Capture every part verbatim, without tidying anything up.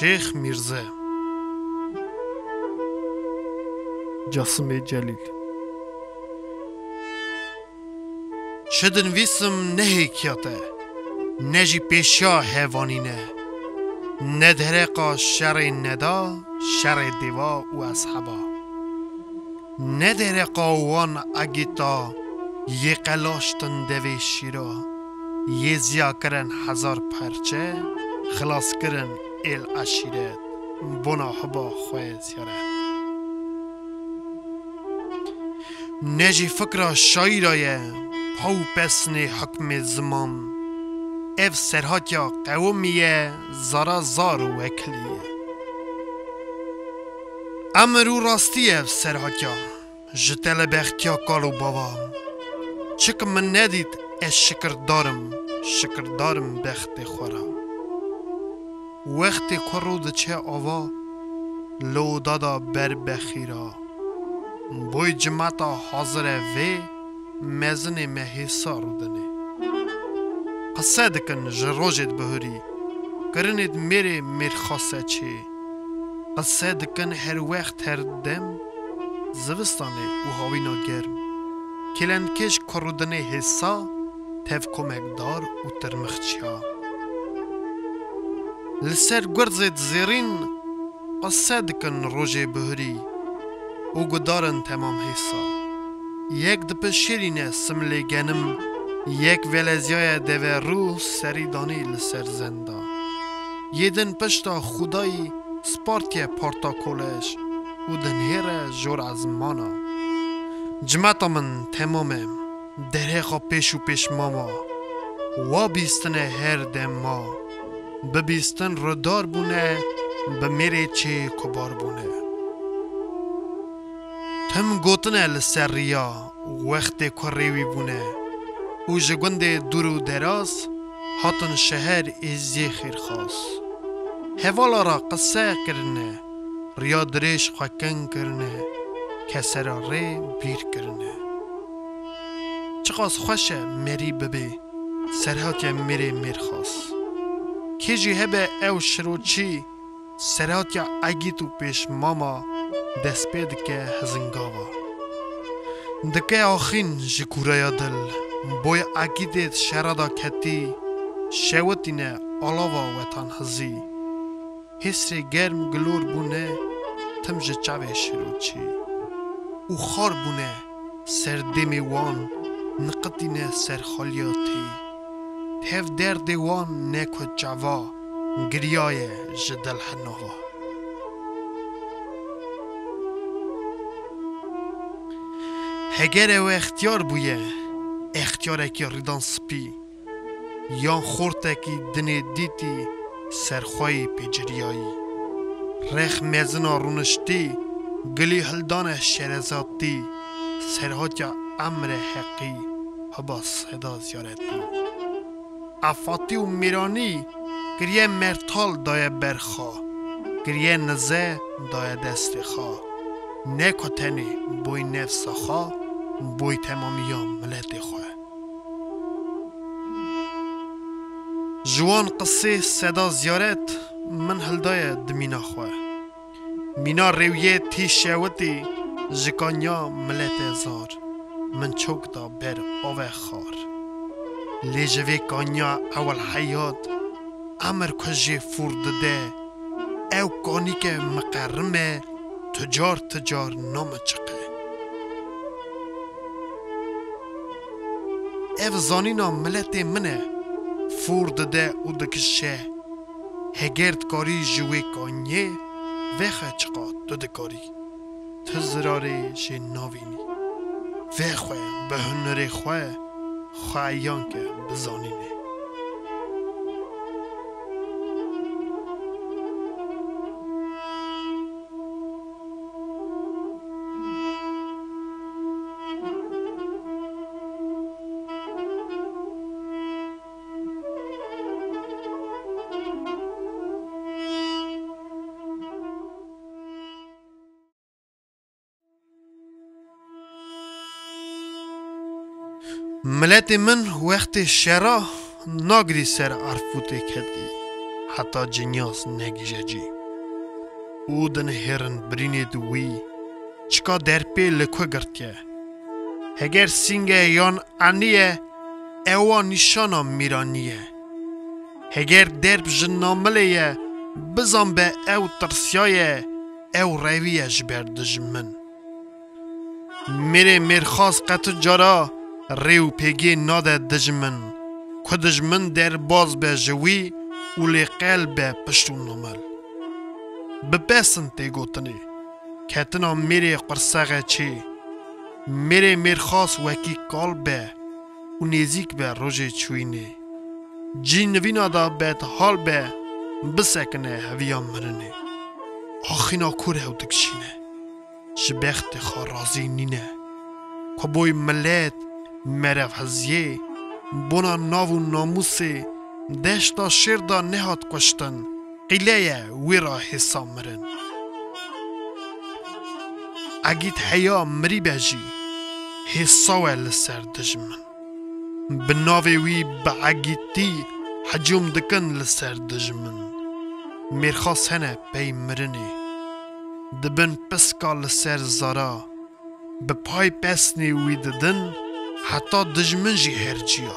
Şêx Mîrze. Casimê Celîl. Çi dinivîsim ne hêkiya te, ne jî pêşiya hevanî ne. Ne dereqa şerê neda, şerê dêva û esheba. Ne dereqa wan egîta, yê qelaştin devê şîra, yê ziya kirin hezar perçe, xilas kirin êl eşîret, bona hiba xwe ziyaret. Ne jî fikra şaîra ye, paw pesnê hikmê ziman. Ev serhatiya qewimî ye, zara zar û wekilî ye. Emir û rastî ev serhatiya, ji te le bextiya kal û bava. Çik min nedît ez şikirdar im, şikirdar im bextê xwe re. Wextê ku rû diçe ava, li oda da ber bexîra. Boy cimeta hazir e vê, mezinê me hêsa rûdinê. Qise dikin ji rojêd bihurî, kirinêd mêrê mêrxase çê. Qise dikin her wext her dem, zivistanê û hawîna germ. Kêlendikêj ku rûdinê hêsa, tev komekdar û tirmixçiya. Li ser gurzêd zêrîn qise dikin rojê bihurî û gudarin temam hêsa. Yek dipişêrîne simlê genim, yek veleziyaye deverû serî danî li ser zenda. Yê din pişta xudayî spartiye parta kolej û dinhêre jor ezmana. Cimeta min temam e. Derheqa pêş û pêşmama, wa bîstine her dema. Bibîstin ridar bûne, bi mêrê çê kubar bûne. Tim gotine li ser riya, wextê ku rêwî bûne û ji gundê dûr û deraz hatin şeher êziyê xêrxas. Hevala ra qise kirine, riya dirêj xwe kin kirine, kesera rê bîr kirine. Çiqas xweş e merî bibê, serhatiye mêrê mêrxas. Kê jî hebe ew şiroçî, serhatiya egît û pêşmama dest pê dike hizingava. Dike axîn ji kûreya dil, boy egîtê di şera da ketî, şewitîne alava wetan hizî. Hêsrê germ gilor bûne tim ji çavê şiroçî û xar bûne ser dêmê wan niqitîne ser xaliya tê. Tev derdê wan ne ku çava giriyaye ji dil hinava. Heger ew extiyar bûye, extiyarekî rîdan spî, yan xortekî dinê dîtî serxweyî pêciriyayî. Rex mezina rûniştî, gilî hildane şerezatî, serhatiya emre heqî, hiba seda ziyaretî. Efatî û mêranî kiriye mertal daye berxa, kiriye nize daye destê xa. Ne ku tenê boy nefsa xa, boy temamiya miletê xwe. Ji wan qisê seda ziyaret min hildaye di mîna xwe. Mîna rêwiyê tî şewitî ji kanya miletê zar, min çok da ber ave xar. Lê ji vê kanya ewil heyat, emir ku jê fûr dide, ew kanîke miqerim e, tu car tu car namiçiqe. Ev zanîna miletê min e, fûr dide û dikişe. Heger dikarî ji wê kanyê vexwe çiqa tu dikarî, tu zirarê jê navînî. Vexwe bi hunirê xwe, xwe eyan ke bizanînê. Miletê min wextê şera nagirî ser erfûtê ketî. heta cinyas negihîje cî. Û dinihêrin birînê di wî, çika derpê li ku girtiye. Heger sînge yan enî ye, ewa nîşana mîranî ye. Heger derb ji namilê ye, bizan be ew tirsiyaye, ew reviye ji ber dijmin. Mêrê mêrxas qet cara rê û pêgê nade dijmin, ku dijmin derbaz be ji wî û lê qel be pişt û namel. Bi pes in tê gotinê, ketina mêrê qursexe çê. Mêrê mêrxas wekî kal be û nêzîk be rojê çûyînê. Cî nivîna da bedhal be, bisekine heviya mirinê. Axîna kûr hew dikişîne. Ji bextê xwe razî nîne. Ku boy milet merevhiziyê, bona nav û namûsê, deşta şêr da nehat kuştin, qîleye wê ra hêsa mirin. Egît heya mirî be jî, hêsa we li ser dijmin. Bi navê wî bi egîtî hicûm dikin li ser dijmin. Mêrxas hene pey mirinê. Di bin piska li ser zara, bi pay pesnê wî didin, heta dijmin jî herciya.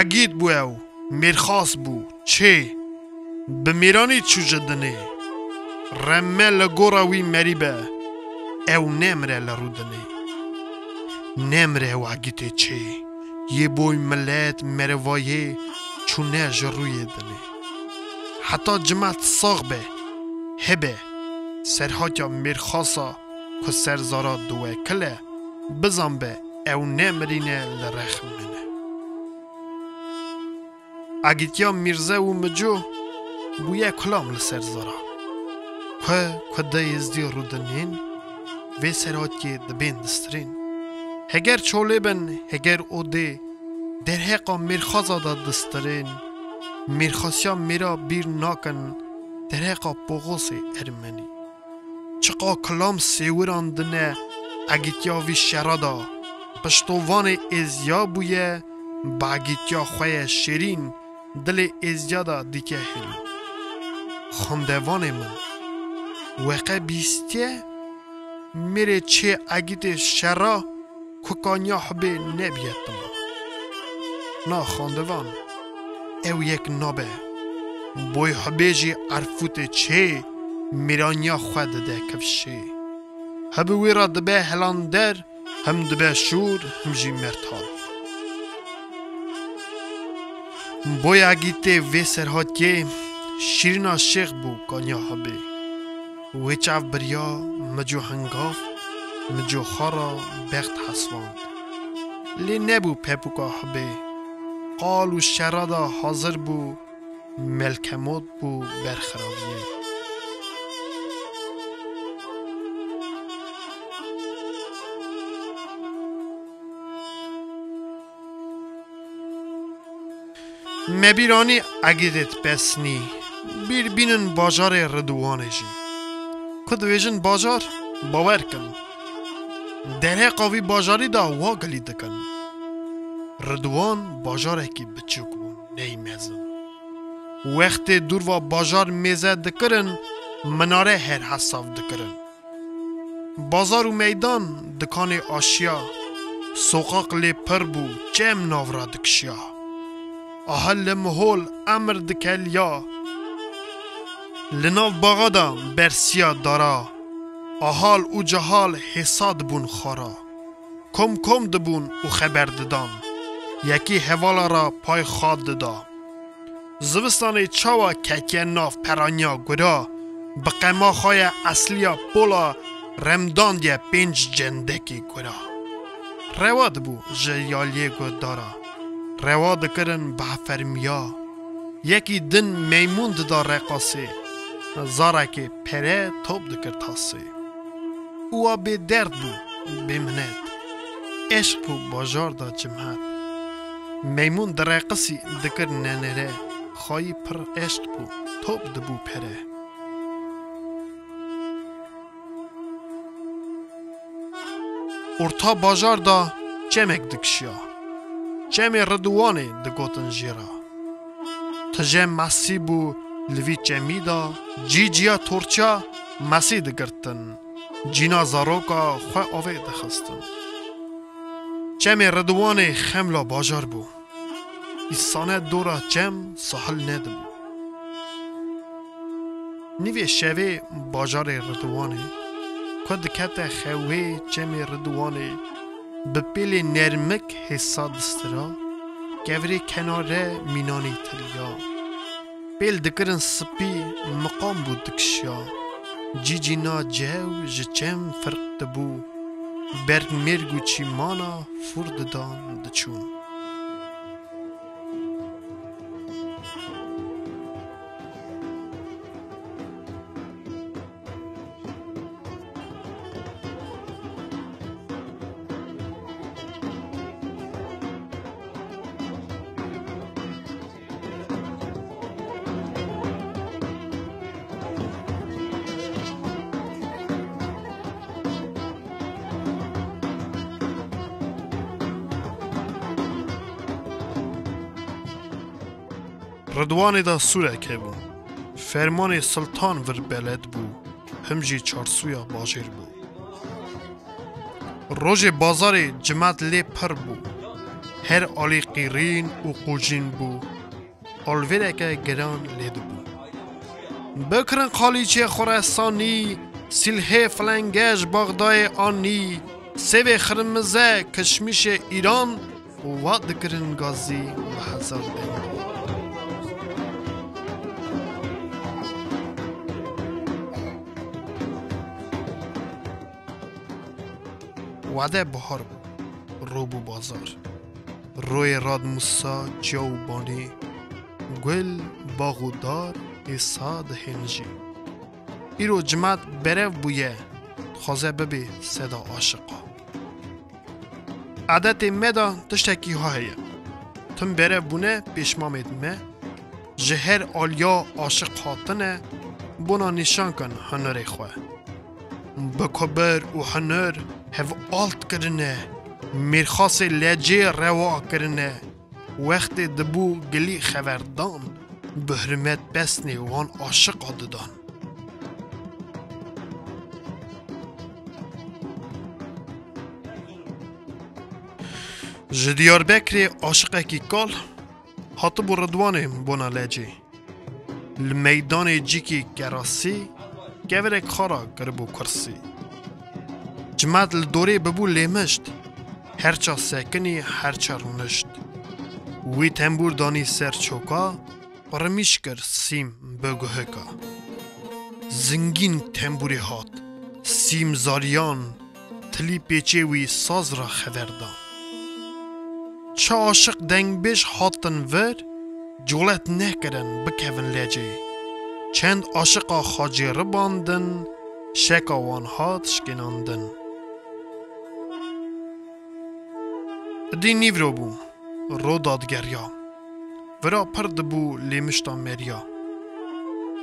Egîd bû ew, mêrxas bû, çê. Bi mêranî çû ji dinê. Reme li gora wî merî be, ew nemire li rûdinê. Nemire ew egîtê çê, yê boy milet merivayê çûne ji rûyê dinê. Heta cimet sax be, hebe, serhatiya mêrxasa ku ser zara diwekile, bizan be ew nemirîne li rexmine. Egîtiya Mîrze û Mico bûye kulam li ser zara. Ku, ku de êzdî rûdinên, vê serhatiyê dibên distirên. Heger çolê bin, heger odê, derheqa mêrxaza da distirên. Mêrxasiya mêra bîr nakin, derheqa poxosê ermenî. Çiqa kilam sêwiran dine egîtiya vî şera da, piştovanê êziya bûye, bi egîtiya xwe ye şêrîn, dilê êziya da dike hêlû. Xandevanê min, we qe bîstiye, mêrê çê egîtê şera, ku kaniya hibê nebiye tima. Na xandivan, ew yek nabe. Boy hibê jî erfûtê çê, mîraniya xwe dide kifşê. Hibi wê re dibe helander, him dibe şûr, him jî mertal. Boy egîtê vê serhatiyê, Şîrîna Şêx bû kaniya hibê. Wê çav biriya, Mico hingav, Mico xwe ra bext hesvand. Lê nebû pepûka hibê. Qal û şera da hazir bû, melkemot bû ber xirabiyê. Me bîr anî egîdê dipesnî, bîr bînin bajarê Ridwanê jî. Ku dibêjin bajar, bawer kin. Derheqa vî bajarî de wa gilî dikin. Ridwan bajarekî biçûk bû, ney mezin. Wextê dûr va bajar mêze dikirin, minare her hesav dikirin. Bazar û meydan dikanê aşiya, soqaq lê pir bû, çem nav ra dikişiya. Ahil li mihol emir dikeliya, li nav baxa de bersiya dara. Ahal û cehal hêsa dibûn xwe ra. Kom kom dibûn û xeber didan. Yekî hevala ra pay xwe dida. Zivistanê çawa ketiye nav peraniya gura, bi qema xwe ye esliya pola remdandiye pênc cendekê gura. Rewa dibû ji yaliyê gudara, rewa dikirin bi hefermiya. Yekî din meymûn dida reqasê, zarekê pere top dikir tasê. Û wa bêderd bû, bêminet. Eşq bû bajar da cimhet. Meymûn direqisî dikir nenere, xayî pir eşq bû, top dibû pere. Orta bajar de çemek dikişiya. Çemê Ridwanê digotin jê re. Tije mesî bû, li vî çemî de cî cîya torça mesî digirtin, cîna zaroka xwe avê dixistin. Çemê Ridwanê xemla bajar bû. Îsane dora çem sahil nedibû. Nîvê şevê bajarê Ridwanê ku dikete xewê çemê Ridwanê, bi pêlê nermik hêsa distira, kevirê kenare mînanî tiriya. Pêl dikirin spî, miqam bû dikişiya. Cî cîna cew ji çem firq dibû. Berg mêrg û çîmana fûr didan diçûn. Ridwanê de sûrek hebû. Fermanê siltan vir beled bû, him jî çarsûya bajêr bû. Rojê bazarê cimat lê pir bû. Her alî qîrîn û qûjîn bû. Alvêreke giran lê dibû. Bikirin qalîçê Xoresanî, sîlhê filenge ji Baxdayê anî, sêvê xirmize kişmîşê Îran, û wa dikirin gazî bi hezar dengî. Wade bihar bû, rû bû bazar. Royê radmûsa çiya û banê, gul, bax û dar ê sa dihên jî. Îro cimat berev bûye, dixwaze bibê seda aşiqa. Adetê me de tiştekî ha heye. Tim berev bûne pêşmamê me, ji her aliya aşiq hatine, bona nîşan kin hunerê xwe. Bi kubir û hunir hev alt kirine, mêrxasê lecê rewa kirine. Wextê dibû gilî xeverdan, bi hurmet pesnê wan aşiqa didan. Ji Diyarbekirê aşiqekî kal hatibû Ridwanê bona lecê. Li meydanê cîkî kerasî, kevirek xara kiribû kursî. Cimat li dorê bibû lêmişt, her ça sekinî, her ça rûnişt. Wî tembûr danî ser çoka, rimîş kir sîm bi guhika. Zingîn tembûrê hat, sîm zariyan, tilî pêçê wî saz re xever da. Çi aşiq dengbêj hatin vir, colet nekirin bikevin lecê. Çend aşiqa xacê ribandin, şeka wan hat şkênandin. Idî nîvro bû, ro dadigeriya. Vira pir dibû lêmişta meriya.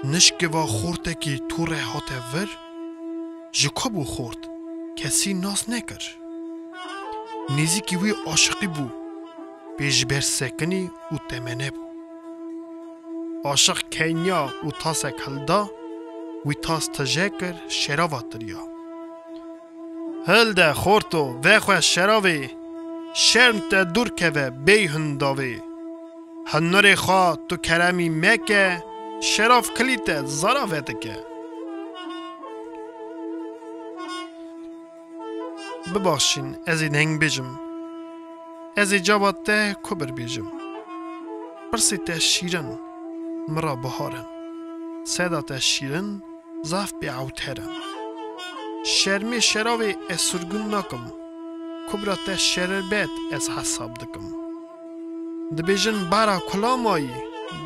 Nişkiva xortekî tûre hate vir, ji ku bû xort, kesî nas nekir. Nêzîkî wî aşiqî bû, pê ji ber sekinî û temene bû. Aşiq kenya û tasek hilda, wî tas tije kir, şerava tiriya. Hilde xorto, vexwe şeravê, şerm te dûr keve bêy hundavê. Hunurê xwe tu keremî meke, şerav kilî te zara vedike. Bibaxşîn, ez ê dengbêjim. Ez ê caba te kubir bêjim. Pirsê te şîrin, min ra bihar in. Seda te şîrin, zaf bêewter in. Şermê şeravê ez surgun nakim, kubra te şerbet ez hesab dikim. Dibêjin bara kulamayî,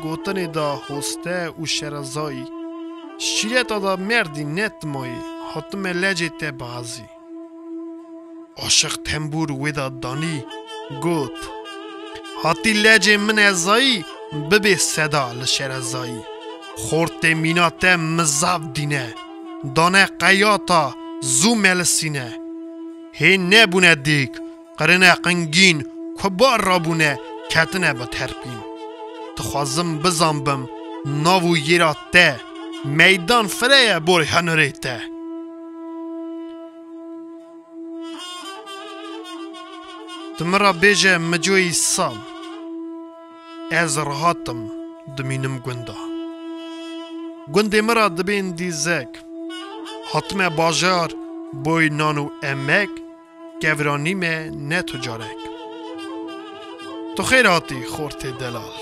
gotinê da hoste û şerezayî. Şîreta da merdî ne timayî, hatime lecê te bazî. Aşiq tembûr wê da danî, got: Hatî lecê min ezayî, bibê seda li şerezayî. Xortê mîna te min zaf dîne, dane qeyata zû melisîne. Hê nebûne dîk, qirine qingîn, ku bar rabûne, ketine bi terpîn. Dixwazim bizanbim nav û yêra te, meydan fire ye borê hunirê te. Tu min ra bêje Micoyî Sal, ez rehat im, dimînim gunda. Gundê min ra dibên dîzek, hatime bajar boy nan û emek, kevranî me ne tu carek. Tu xêr hatî xortê delal,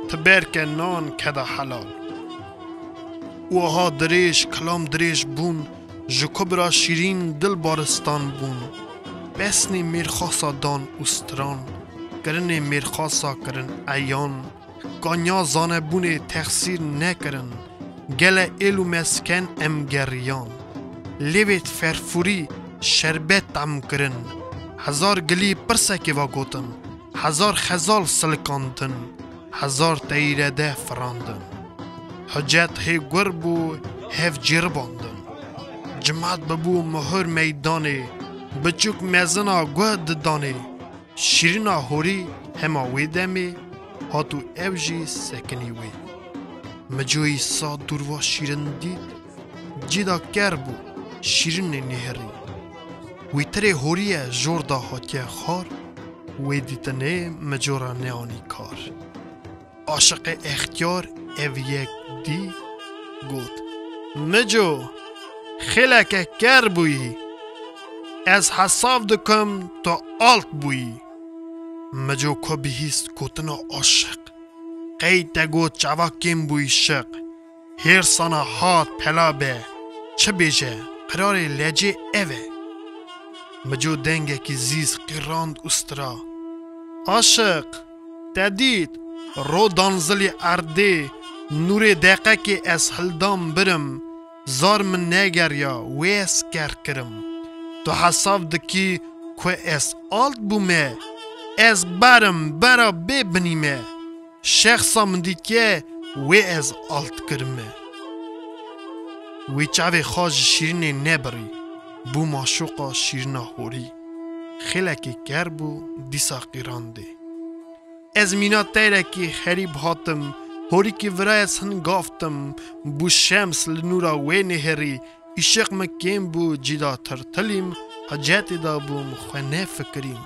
tu berke nan keda helal. Wiha dirêj, kilam dirêj bûn, ji kubra şîrîn dil baristan bûn. Pesnê mêrxasa dan û stran, kirinê mêrxasa kirin eyan. Kanya zanebûnê texsîr nekirin, gele êl û mesken em geriyan. Lêvêt ferfûrî şerbet tam kirin, hezar gilî pirsekê va gotin, hezar xezal silikandin, hezar teyîrede firandin. Hicet hê gur bû, hev cêribandin. Cimat bibû mihur meydanê, biçûk mezina guh didanê. Şîrîna horî hema wê demê hat û ew jî sekinî wê. Micoyî Sa dûrva şîrin dît, cîda ker bû, şîrinê nêherî. Wî tirê horî ye jor da hatiye xwar, wê dîtinê Mico ra neanî kar. Aşiqê extiyar ev yek dî, got, Mico, xêleke ker bûyî. Ez hesav dikim tu alt bûyî. Mico ku bihîst gotina aşiq, qey te got çava kêm bûyî şiq. Hêrsana hat pela be, çi bêje, qirarê lecê ev e. Mico dengekî zîz qîrand û stira. Aşiq, te dît, ro dan zilî erdê, nûrê deqekê ez hildan birim, zar min negeriya, wê ez ker kirim. Tu hesav dikî ku ez alt bûme, ez berim, bera bê binî me. Şexsa min dîtiye wê ez alt kirime. Wî çavê xwe ji şîrînê nebirî, bû maşoqa şîrîna horî. Xêlekê ker bû, dîsa qîrandê. Ez mîna teyrekî xerîb hatim, horîkî vira ez hingaftim, bû şems li nûra wê nêherî, îşiq min kêm bû, cîda tirtilîm, hicetê da bûm, xwe nefikirîm.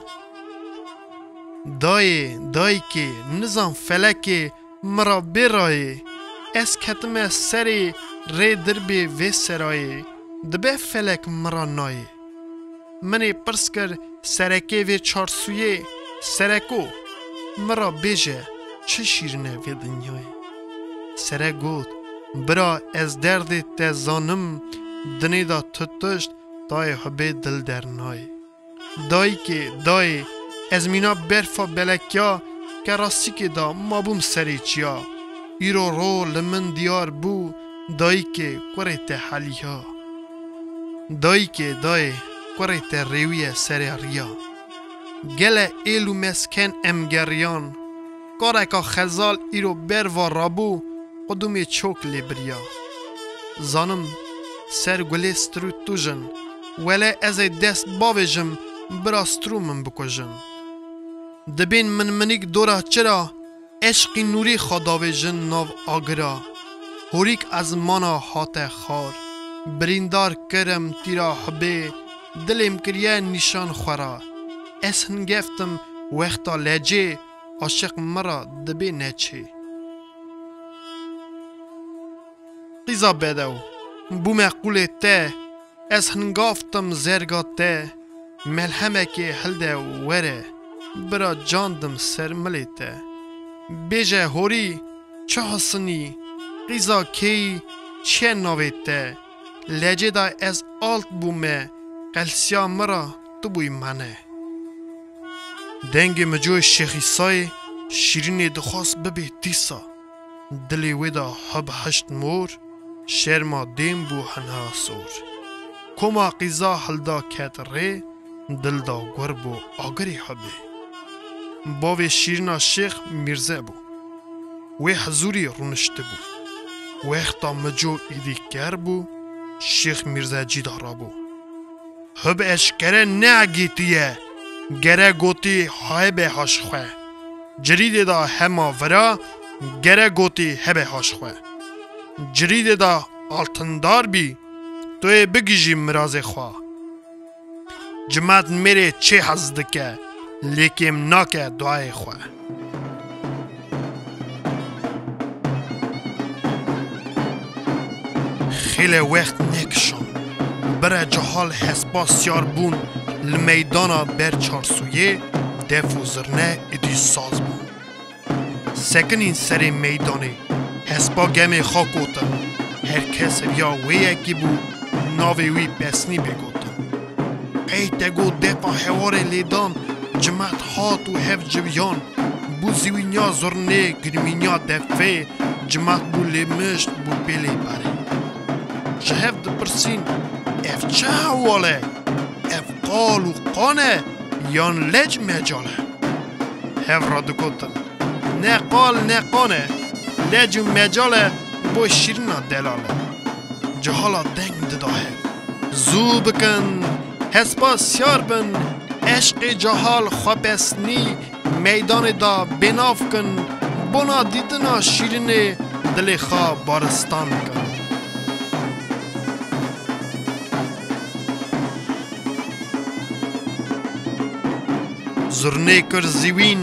Dayê, dayikê, nizam felekê min ra bê rayê. Ez ketime serê rê dirbê vê serayê, dibe felek min ra nayê. Min ê pirs kir serekê vê çarsûyê, sereko, min ra bêje, çi şîrîn e vê dinyayê? Serek got, bira, ez derdê te zanim, dinê de tu tişt tayê hubê dil dernayê. Dayikê, dayê, ez mîna berfa belekiya, ke rastîkê de mabûm serê çiya. Îro ro li min diyar bû, dayikê, kurê te heliya. Dayikê, dayê, kurê te rêwiye serê riya. Gele êl û mesken em geriyan. Kareka xezal îro berva rabû, qudumê çok lê biriya. Zanim, ser gulê strû tûjin. Wele ez ê dest bavêjim, bira strû min bikujin. Dibên min minik dora çira, eşqî nûrî xwe davêjin nav agira. Horîk ezmana hate xar. Birîndar kirim tîra hibê, dilêm kiriye nîşan xwe ra. Ez hingeftim wexta lecê, aşiq min ra dibê neçê. Qîza bedew, bûme qûlê te, ez hingaftim zerga te, melhemekê hilde were, bira candim ser milê te. Bêje horî, çi hasinî, qîza kêyî, çiye navê te? Lecê de ez alt bûme, qelsiya min ra tu bûyî mane. Dengê Micoyê Şêxîsayê şîrînê dixwast bibê dîsa. Dilê wê de hib hişt mor, şerma dêm bû hinha sor. Koma qîza hilda ket rê, dil da gur bû agirê hibê. Bavê şîrîna Şêx Mîrze bû. Wê hizûrî rûniştibû. Wexta Mico îdî ker bû, Şêx Mîrze cî de rabû. Hub eşkere neagîtiye, gere gotî hebe haş xwe. Cirîdê da hema vira, gere gotî hebe haş xwe. Cirîdê da altindar bî, tu yê bigijî mirazê xwe. Cimat mêrê çê hez dike, lê kêm nake duayê xwe. Xêle wext nekişand. Bire cihal hespa siyar bûn li meydana ber çarsûyê def û zirne êdî saz bûn. Sekinîn serê meydanê. Hespa gemê xwe kotin. Her kes riya wê yekî bû, navê wî pesnî bê gotin. Ey te got defa hewarê lêdan, cimat hat û hev civiyan. Bû zîwînya zurnê, girmînya defê, cimat bû lê mişt, bû pêlê berê. Ji hev dipirsîn, ev çi heval e? Ev qal û qan e yan lec mecal e? Hev re digotin, ne qal ne qan e, lec û mecal e, bo şîrina delal e. Cihala deng dida hev. Zû bikin, hespa siyar bin, eşqê cihal xwepesnî, meydanê da bênav kin, bona dîtina şîrinê dilê xwe baristan kin. Zurnê kir zîwîn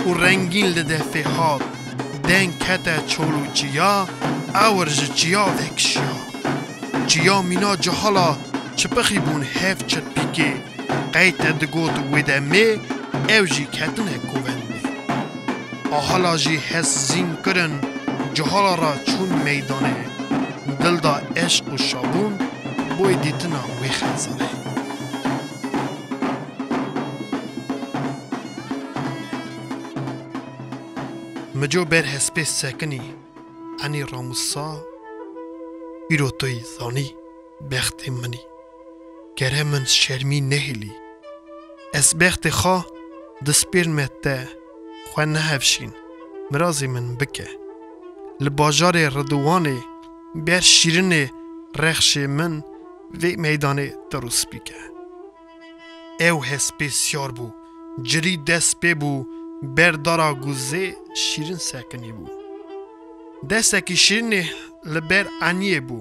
û rengîn li defê hat. Deng kete çol û çiya, ewir ji çiya vekişiya. Çiya mîna cihala çipixî bûn hev çirpîkê. Qey te digot wê demê, ew jî ketine govendê. Ahala jî hez zîn kirin, cihala re çûn meydanê. Dil da eşq û şabûn, boy dîtina wê xezalê. Mico ber hespê sekinî, enî ramûsa, îro tu yî zanî, bextê min î. Kere min şermî nehêlî. Ez bextê xwe dispêrme te, xwe nehevşîn, mirazê min bike. Li bajarê Ridwanê, ber şîrinê rexşê min, vê meydanê tu rûspî ke. Ew hespê siyar bû, cirî dest pê bû, ber dara guzê şîrin sekinî bû. Destekî şîrinê li ber eniyê bû,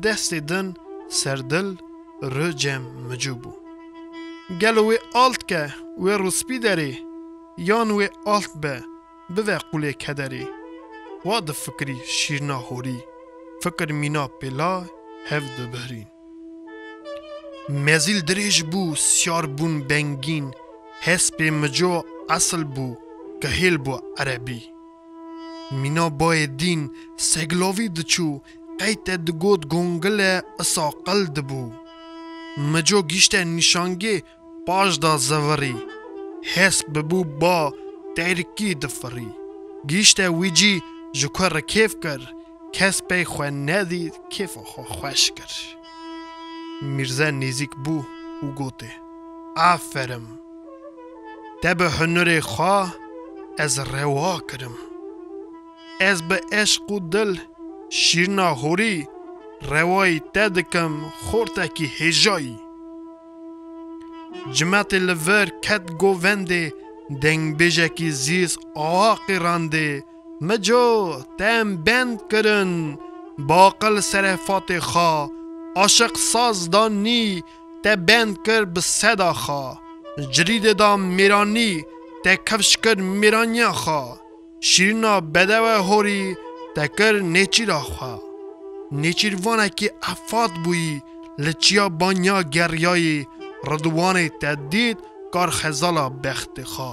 destê din ser dil, ru cem Mico bû. Gelo wê alt ke, wê rûspî derê, yan wê alt be, bive qûlê kederê? Wa difikirî şîrina horî, fikir mîna pêla hev dibihirîn. Mezîl dirêj bû, siyar bûn bengîn, hespê Mico esil bû, kihêl bû erebî. Mîna bayê dîn seglavî diçû, qey te digot gongile isa qil dibû. Mico gîşte nîşangê paş da zivirî. Hesp bibû ba teyrikî difirî. Gîşte wî cî ji ku rikêf kir, kes pey xwe nedît kêfa xwe xweş kir. Mîrze nêzîk bû û gotê, aferim. Te bi hunurê xwe ez rewa kirim. Ez bi eşq û dil şîrina horî rewayî te dikim xortekî hêjayî. Cimetê li vir ket govendê, dengbêjekî zîz awa qîrandê, Mico, te em bend kirin, baqil serefatê xwe, aşiq saz danî, te bend kir bi seda xwe. Cirîdê da mêranî, te kifş kir mêraniya xwe. Şîrîna bedewe horî, te kir nêçîra xwe. Nêçîrvanekî efat bûyî, li çiya banya geriyayî, Ridwanê te dît, kar xezala bextê xwe.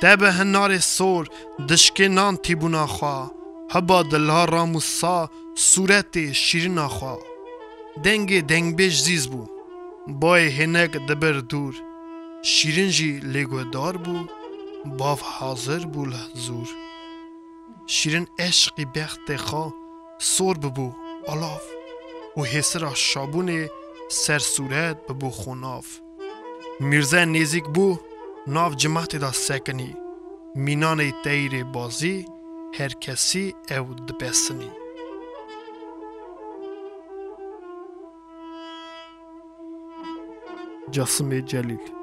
Te bi hinarê sor, dişkênan tîbûna xwe, hiba dila ramûsa sûretê şîrîna xwe. Dengê dengbêj zîz bû, bayê hênek dibir dûr. Şîrîn jî lê guhdar bû, bav hazir bû li hizûr. Şîrîn eşqî bextê xwe sor bibû alav û hêsira şabûnê ser sûret bibû xonav. Mîrze nêzîk bû, nav cimatê de sekinî. Mînanê teyrê bazî her kesî ew dipesinî. Casimê Celîl.